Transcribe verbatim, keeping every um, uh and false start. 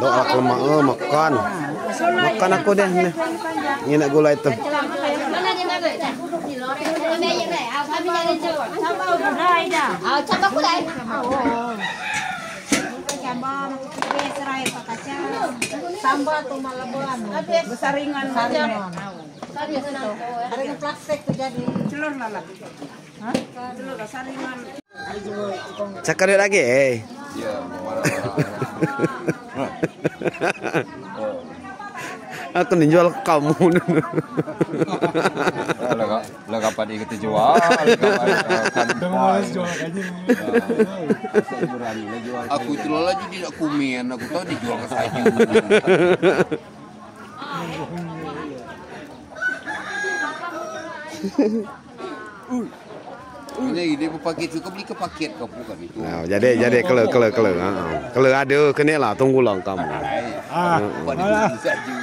Arak lemak, eh, makan. Makan aku deh, nih. Ini nak gulai tu. Sambal tu malaban. Besaringan. Besaringan. Ada yang plastik tu jadi. Telur lalat. Hah? Telur saringan. Cakap duit lagi, eh? Ya, marah-marah. Aku ni jual kamu. Lah, lah, kapan dia kata jual? Kapan, kapan? Dah males jual kaji. Ya. Saya berani lah jual. Aku itu lah jadi nak kumen, aku tahu dia jual ke saya. Ini, ini paket tu, kau beli ke paket kau bukan itu. Nah, jadi, jadi, kele, kele, kele. Ha, ha. Kele ada, kena lah, tunggu lah kamu. Ai, ah, pada alah. Susah juga.